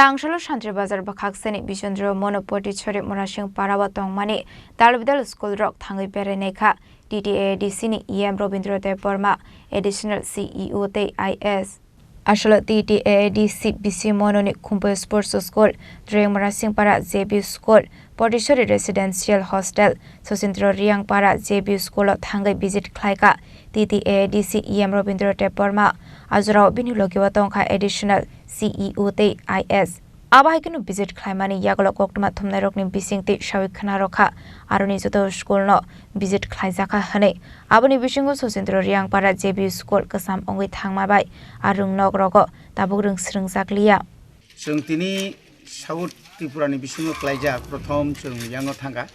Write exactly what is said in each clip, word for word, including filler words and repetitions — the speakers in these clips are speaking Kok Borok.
Tangsalo Santri Bazar bwkhaksani Bisondro Mono Potichori Murasing Parao tongmani dal bidal school rok thangwi berai naikha T T A A D C ni E M Robindra Debbarma, Additional C E O tei I S. Aswk T T A A D C B C Mono ni Khumpui Sports School, Dreng Murasing Para J B School, Potichori Residential Hostel, Sosindro Riang Para J B School o thangwi visit khlaikha T T A A D C E M Robindra Debbarma, ajorao bini logio tongkha Additional C E O tei I S. Abo hai kheno visit khlaimani yagulo koktwma thumnairokni bisingtwi sawi khna rwkha, aroni joto school no visit khlaijakha hwnwi. Aboni bisingo Sosindro Riang Para J B School kwcham wngwi thangma bai a rwngnok rogo tabuk rwng swrwngjak liya. Chwng tini South Tripura ni bisingo klaijak, prothom chwng yango thangkha,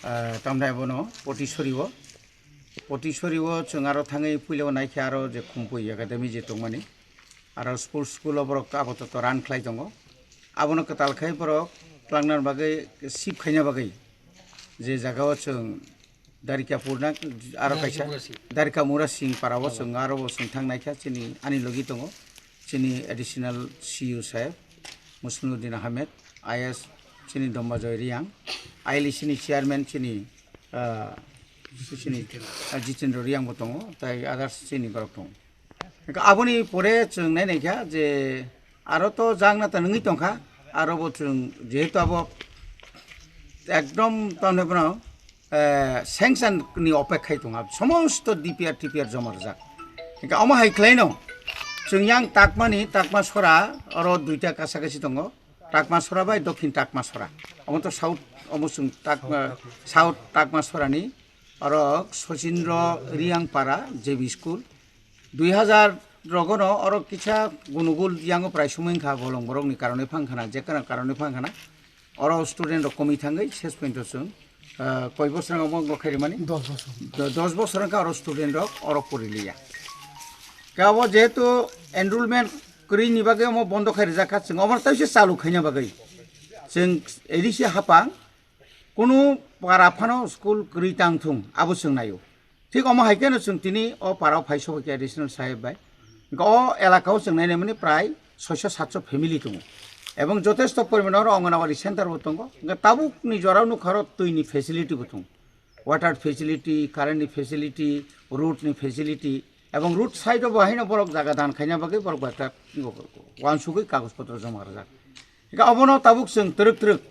ah, tamni abono Potichori o. Potichori o chwng aro thangwi puila o naikha aro je Khumpui Academy je tongmani, aro sports school o borok abototo run khlai tongo. Abono kwtal khai borok twlangna bagwi sip khaina bagwi je jaga o chwng Darikapur na aro kaisa Darika Murasing Para o chwng aro bo chwng thang naikha, chini ani logi tongo chini additional C U saheb Muslimuddin Ahmed, I S chini Dombajoy Riang, I L C ni chairman chini, ah, chini, ah, Jitendra Riang bo tongo, tai others chini borok tongo. Hingke aboni pore chwng nai naikha je aro to jagna ta nungwi tongkha, aro bo chwng jehetu abo ekdom tamni bono, eh, sanction ni opekha khai tongo, somosto D P R T P R joma rwjak. Hingke omo hai khlaino chwng yang Takmani, Takma Sora oro duita kasa kasi tongo, Takma Sora bai Dokhin Takma Sora. Omo to South, omo chwng Takma, South Takma Sorani oro Sachindra Riang Para J B School. Dui hazar rogono oro kisa gunugul yango prai sumui wngkha bolong borokni karone phang khana, je kana karone phang khana. Oro student rok komwi thangwi ses pointo chwng, ah, koi bosor wngkha omo wngkha khairi mani? Dos bosor. Do-, dos bosor wngkha oro student rok oro pori liya. Khe abo jehetu enrollment kwrwi ni bagwi omo bondo khai rijak kha, chwng omo tei se chalu khaina bagwi. Chwng A D C hapang kunu para phano school kwrwi tang thung, abo chwng naio. Thik omo hai kheno chwng tini o para o phai sokha khe additional saheb bai. Hingkhe o elaka o chwng nainai mani prai soisho satso family tongo. Ebong jotesto poriman oro Anganwadi center bo tongo. Hingkhe tabuk ni jora o nukha oro twi ni facility bo tongo. Water facility, current ni facility, road ni facility, ebong road side o bo haino borok jaga dan khaina bagwi borok bai ta uansugwi kagoj potro joma rwjak. Hingkhe obono tabuk chwng twrwk twrwk,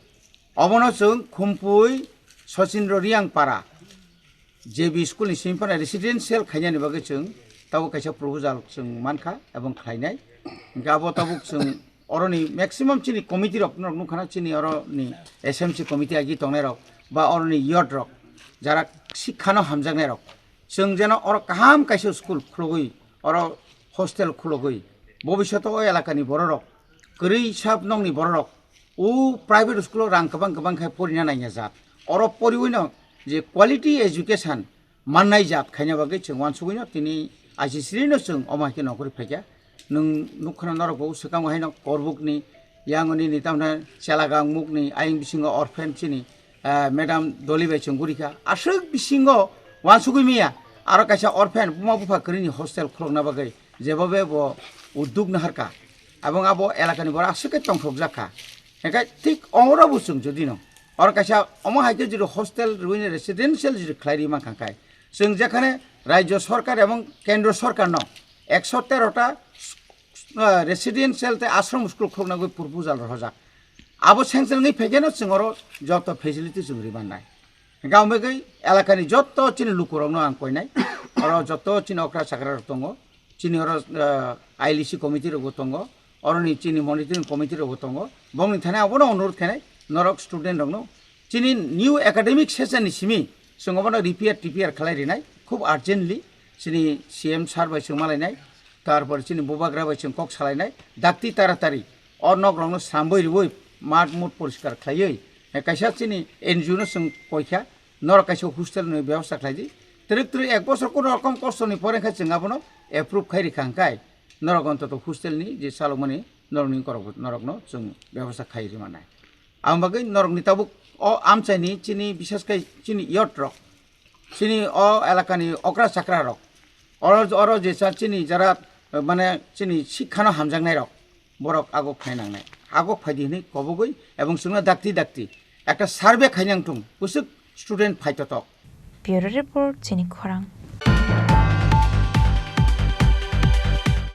obono chwng Khumpui Sachindra Riang Para J B school ni simi phano residential khainani bagwi chwng tabuk kaisa proposal chwng mankha ebong khlainai. Hingkhe abo tabuk chwng oroni maximum chini committee rok norok nukha na, chini oroni S M C committee agi tongnai rok ba oroni youth rok jara sikhano hamjaknai rok, chwng jeno oro kaham kaisa school khulogwi, oro hostel khulogwi, bobishoto o elakani bororok, kwrwi sab nokni bororok o private school o rang kwbang kwbang khai porina naiya jat. Oro poriwino je quality education mannai jat khaina bagwi chwng uansugwino tini I C C no chwng omo hai khe nongkhorwi phaikha. Nwng nukha na norok bo swkang haino Korbuk ni, yang nini tamna Chelagang mukni ayang bisingo orphan chini, ah, madam Doli bai chwng gurikha. Aswk bisingo uansugwi maya aro kaisa orphan buma bupha kwrwini hostel khulokna bagwi jebobe bo udduk naharkha. Abong abo elakani borok aswk khe tongthokjak kha. Hingkhe thik oro bo chwng jodi no oro kaisa omo hai khe jodi hostel rwini residential jodi khlai ri mankha khe, chwng jekhane Rajya Sarkar ebong Kendra Sarkar no ekso tero ta, ah, residential tei ashram school khulokna bagwi proposal rwjak. Abo sanction wngwi phaikhe no chwng oro joto facility chwng rwi mannai. Hingkhe ang bagwi elakani joto chini lukurokno ang koinai, oro joto chini okra chakra rok tongo, chini oro, ah, I L C committee rok bo tongo, oroni chini monitoring committee rok bo tongo, bongni thani abono onurodh khainai norok student rokno chini new academic session ni simi chwng obono repair T P R khlai rinai khub urgently chini C M sir bai chwng malainai, tarpore chini bubagra bai chwng kok salainai dakti taratari o nok rokno sramboi riwi mat mut poriskar khlaiwi, eh, kaisa chini N G O no chwng koikha, norok kaisa hostel ni bebosta khlai di. Twrwk twrwk ek bosor kono rokom kosto ni pore khe chwng abono approve khai rikha hwnkhe norok ontoto hostel ni je chalokmani norok ni korok norok no chwng bebosta khai rima nai. Ang bagwi norok ni tabuk o amchai ni chini bisas khai chini youth rok, chini o elaka ni okra chakra rok, oro, oro je cha chini jara, eh, mane chini sikha no hamjaknai rok, borok ago khai nangnai. agok phaidi hinwi kobogwi ebong chwngno dakti dakti ekta survey khainang thung, bwswk student phaitotok. Bureau Report, Chini Khorang.